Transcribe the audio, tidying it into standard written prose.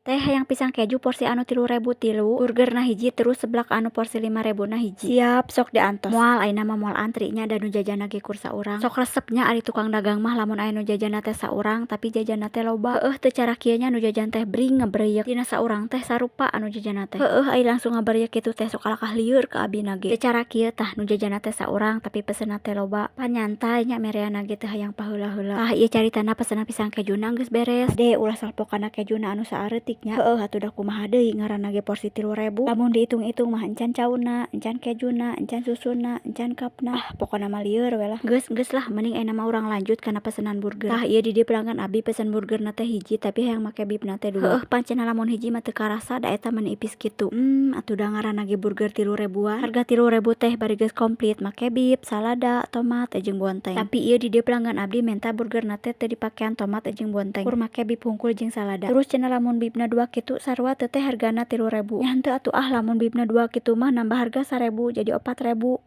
Teh, hayang pisang keju porsi anu 3.000 tilu, burgerna hiji, terus seblak anu porsi 5.000 na hiji. Siap, sok diantos. Moal, ayeuna mah moal antri nya, da nu jajanna ge kur saurang. Sok resep nya ari tukang dagang mah lamun aya nu jajanna teh saurang tapi jajanna teh loba. Heueuh, teu cara kieu nya, nu jajan teh bring ngabreyek dina saurang teh sarupa anu jajanna teh. Heueuh, ari langsung ngabreyek kitu teh sok kalakah lieur ka abina ge. Teu cara kieu tah, nu jajanna teh saurang tapi pesenna teh loba, pan nyantai nya mereanna ge teu hayang paheula-heula. Tah, ieu caritana pesenan pisang kejuna geus beres. Ade, ulah salpo kana kejuna anu saareutik nya. Heueuh atuh, da kumaha deui, ngaranna ge porsi 3.000. Lamun diitung-itung mah encan cauna, encan kejuna, encan susuna, encan cupna, ah, pokona mah lieur we lah. Geus, geus lah, mending ayeuna mah urang lanjut kana pesenan burger. Tah, ieu di dieu pelanggan abi pesen burgerna teh hiji tapi hayang make beefna teh dua. Heueuh, pan cenah lamun hiji mah teu karasa, da eta meni ipis kitu. Atuh da ngaranna ge burger 3.000-an. Harga 3.000 teh bari geus komplit make beef, salada, tomat, jeung bonteng. Tapi ieu di dieu pelanggan abdi menta burgerna teh teu dipakean tomat jeung bonteng, kur make beef hungkul jeung salada. Terus cenah lamun beefna dua kitu sarua teu, Teh, hargana 3.000? Nya henteu atuh ah, lamun beefna dua kitu mah nambah harga 1.000 jadi 4.000.